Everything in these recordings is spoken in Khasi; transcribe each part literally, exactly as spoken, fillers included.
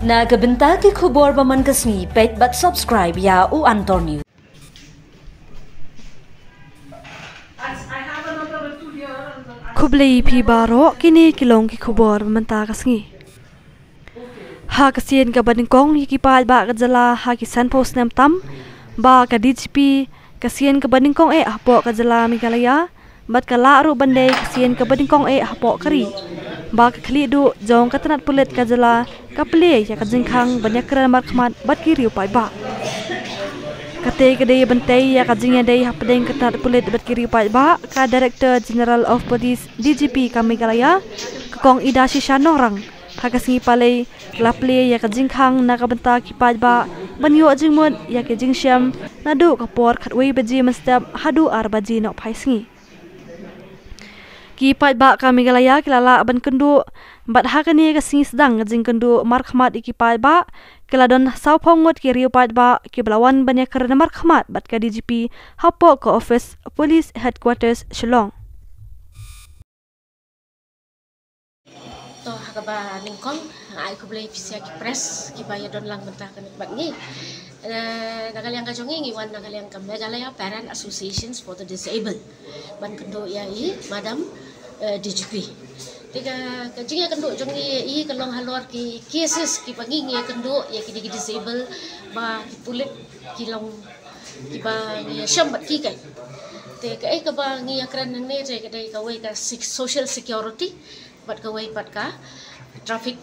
Na ka bynta ki khubor ba man ka sngi, peit bad subscribe ïa u Antor News. Khublei phi baroh, kine ki long ki khubor ba mynta ka sngi. Ha ka sien kaba nyngkong, ïa ki paidbah ka jylla ha ki sanphew snem tam ba ka D G P ka sien kaba nyngkong eh hapoh ka jylla Meghalaya, bad ka lah ruh ban dei ka sien kaba nyngkong eh hapoh ka ri ba ka khlieh duh jong ka tnat pulit ka jylla ka plie ïa ka jingkhang ban ïakren markhmat bad ki riew paidbah. Kata ka dei ban tei ïa ka jingïadei hapdeng ka tnat pulit bad ki riew paidbah, ka Director General of Police, D G P ka Meghalaya, ka Kong Idashisha Nongrang, ha ka sngi Palei, ka la plie ïa ka jingkhang na ka bynta ki paidbah ban ïoh jingmut ïa ka jingshem naduh ka por khatwei baje mynstep haduh ar baje nohphai sngi. Ki paidbah ka Meghalaya ki la lah ban kynduh bad ha kane ka sngi sdang ka jingkynduh markhmat ïa ki paidbah, ki la don sawphew ngut ki riew paidbah kiba la wan ban ïakren markhmat bad ka D G P hapoh ka office Police Headquarters Shillong. To, ha kaba nyngkong, nga ai khublei phi sa ki press kiba ïadon lang mynta kane bad ngi. Eh, na ka liang ka jong ngi, ngi wan na ka liang ka Meghalaya Parent Associations for the Disabled ban kynduh ïa i Madam, eh, D G P. Te ka, ka jingïakynduh jong ngi ïa i ka long halor ki cases kiba ngi, ngi ïakynduh ïa ki, ki disabled ba ki pulit ki long kiba ngi ïashem bad ki, ka. Te kaei kaba ngi ïakren hangne te ka dei kawei ka sec-, social security bad kawei pat ka traffic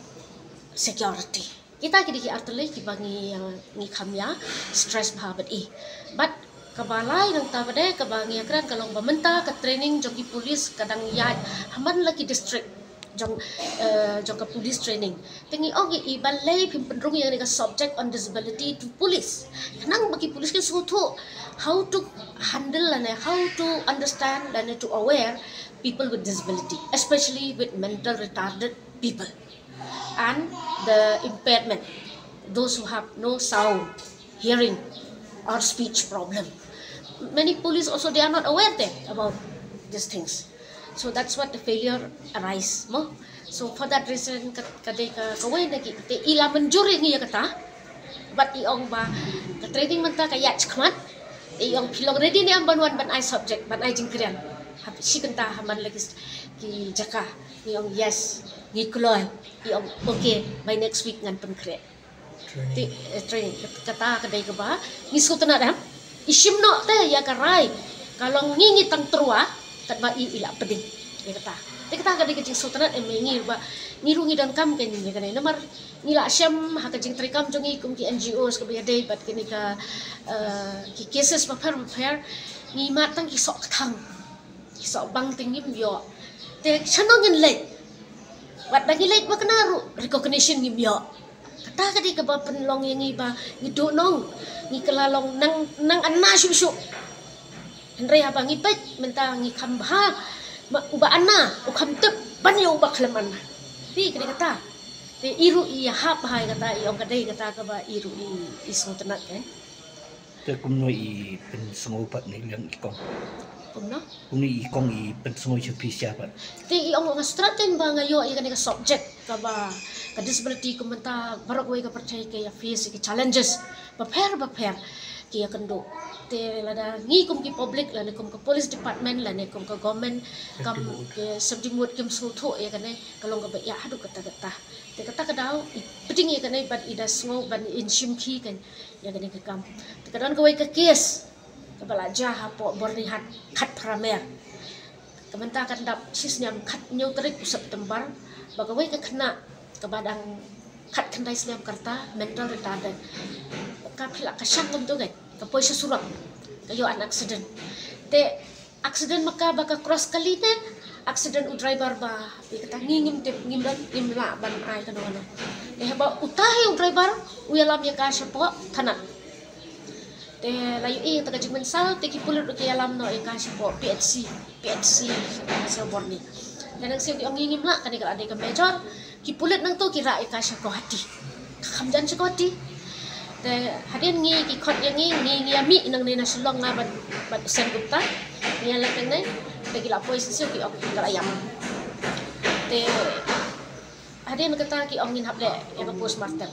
security. Kita ki dei ki artylli kiba ngi, uh, ngi kham ïa stress bha bad i. Bad kaba lai nangta pat de kaba ngi ïakren ka long ba mynta ka training jong ki police ka dang ïaid ha man la ki district jong, uh, jong ka police training. Te ngi ong ïa i balei phim pynrung ïa kane ka subject on disability to police. Khnang ba ki police kin sngewthuh how to handle lane how to understand lane to aware people with disability, especially with mental retarded people and the impairment, those who have no sound, hearing, or speech problem. Many police also, they are not aware there about these things. So that's what the failure arise, mo. So for that reason, ka, ka dei ka, kawei na ki, te i la mynjur ïa ngi ïa kata. Bad i ong ba ka training mynta ka ïaid shakhmat. I ong phi long ready ne em ban wan ban ai subject, ban ai jingkren. Hap shi kynta ha man la ki, ki jaka. Ngi ong yes, ngi kloi. I ong okay, by next week ngan pynkhreh. Training. Ti, eh, training. Kat-, kata ka dei kaba ngi sngewtynnat, em. I shim noh te ïa ka rai ka long ngi, ngi tang tyrwa katba i, i la pdeng. Ïa kata. Te kata ka dei ka jingsngewtynnat, em, ngi ba ngi ruh ngi donkam ka ngi ïa kane. Namar ngi la shem ha ka jingtreikam jong ngi kum ki N G Os kaba ïadei bad kine ka, eh, ki cases bapher bapher, ngi mad tang ki soh kthang. Ki soh bang te ngim ïoh. Te shano ngin leit? Wat ba ngi leit ba kane ruh recognition ngim ïoh. Kata ka dei kaba pynlong ïa ngi ba ngi duh nong. Ngi kylla long nang, nang ana shuh shuh. Hynrei haba ngi peit mynta ngi kham bha. Ma uba ana, u kham tip ban ïa uba khlem ana. Te ka dei kata. Te i ruh i hap bha ïa kata, i ong ka dei kata kaba i ruh i, i sngewtynnat, eh. Te kumno i pynsngew pat na liang i kong? Kumno? Kumno i kong i pynsngew sha phi sha pat? Te i ong nga strat kein ba nga ïoh ïa kane ka subject kaba ka disability, kum mynta baroh kawei ka pyrthei ka ïa face ïa ki challenges bapher bapher ki ïa kynduh. Te lada ngi kum ki public lane kum ka police department lane kum ka government kam, safety mode, ki safety mode kim sngewthuh ïa kane ka long kaba ïa haduh katta katta. Te kata ka daw i pdeng ïa kane bad i da sngew ban i shim khie kein ïa kane ka kam. Te ka don kawei ka case kaba la jia hapoh Byrnihat, Khatphra Mer. Ka mynta kan dap shi snem khathynñiew tarik u September, ba kawei ka khynnah kaba dang khatkhyndai snem ka rta, mental retarded, ka phi lah ka shang kumto kein, ka poi sha surok, ka ïoh an accident. Te accident ma ka ba ka cross kali ne accident u driver ba, ïa kata ngi ngim tip, ngim don, ngim lah ban ai kano kano. Te haba uta hi u driver u ïalam ïa ka shapoh thanat. Te la ïohi ïa kata ka jingmynsaw, te ki pulit ruh ki ïalam noh ïa ka shapoh P H C, P H C shapoh Byrni. Te nang siew ki ong ngi ngim lah, kane ka la dei ka major. Ki pulit nangto ki rah ïa ka sha Guwahati. Ka kham jan sha Guwahati. Te hadien ngi ki khot ïa ngi, ngi, ngi ïa mih nangne na Shillong nga bad, bad u Sen Gupta. Ngi ïa leit nangne. Te ki la poi shisha ki ong ka la ïap. Te Hadien kata ki ong ngin hap leh ïa ka postmortem.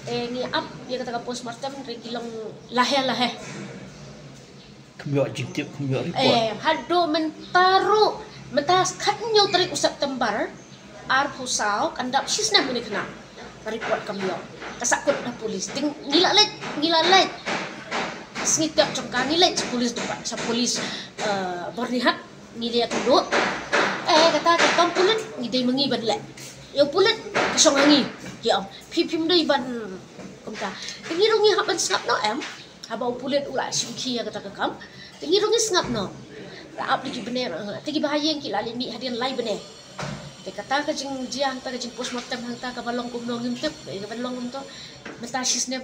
Te ngi ap ïa kata ka postmortem, hynrei ki long lahe lahe. Kham ïoh jingtip, kham ïoh report. Eh, haduh mynta ruh, mynta khathynñiew tarik u September, arphew saw, kan dap shisnem une u khynnah. Ka report kam ïoh. Ka sahkut na police. Te ngi la leit, ngi la leit. Sngi tep jong ka ngi leit sha police department, sha police, eh, Byrnihat, ngi leit ïakynduh. Eh, kata ka kam pulit ngi dei ma ngi ban leh. Ïa u pulit ka shong ha ngi. Ki ong, phi phim dei ban kumta. Te ngi ruh ngi hap ban sngap noh em. Haba u pulit u la shim khia ïa kata ka kam, te ngi ruh ngi sngap noh. La ap da ki bneng, te kiba ha ïing ki la leit mih hadien lai bneng. Te kata ka jingjia hangta, ka jingpostmortem hangta kaba long kumno ngim tip, eh, kaba long kumto. Mynta shisnem.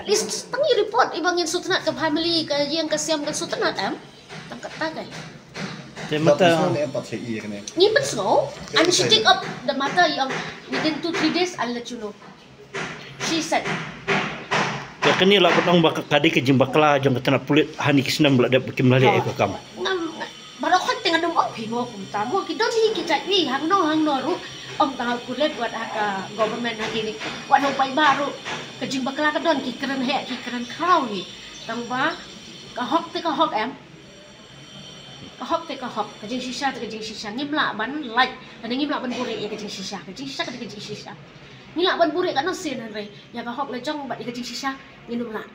At least tang ïa report, iba ngin sngewtynnat, ka family, ka ïing ka sem kan sngewtynnat em. Tang kata ka. Te mynta Ngi pynsngew, and she take up the matter, ïa ong, within two three days I'll let you know. She said. Te kane lah ban ong ba ka dei ka jingbakla jong ka tnat pulit ha kine ki snem ba la dep ba kim lah leh ïa ka kam. Ngam, baroh khoit te ngan ym ong phi mo kumta mo, ki don hi ki jait hi hangno hangno ruh. Ym tang ha u pulit, wat ha ka government ha kine, wat ha u paidbah ruh. Ka jingbakla ka don, ki kren heh ki kren khraw hi. Tangba ka hok te ka hok em. Ka hok te ka hok, ka jingshisha te ka jingshisha. Ngim lah ban lait, lane ngim lah ban buhrieh ïa ka jingshisha. Ka jingshisha ka dei ka jingshisha. Ngi lah ban buhrieh katno sien hynrei ïa ka hok la jong bad ïa ka jingshisha ngin ym lah.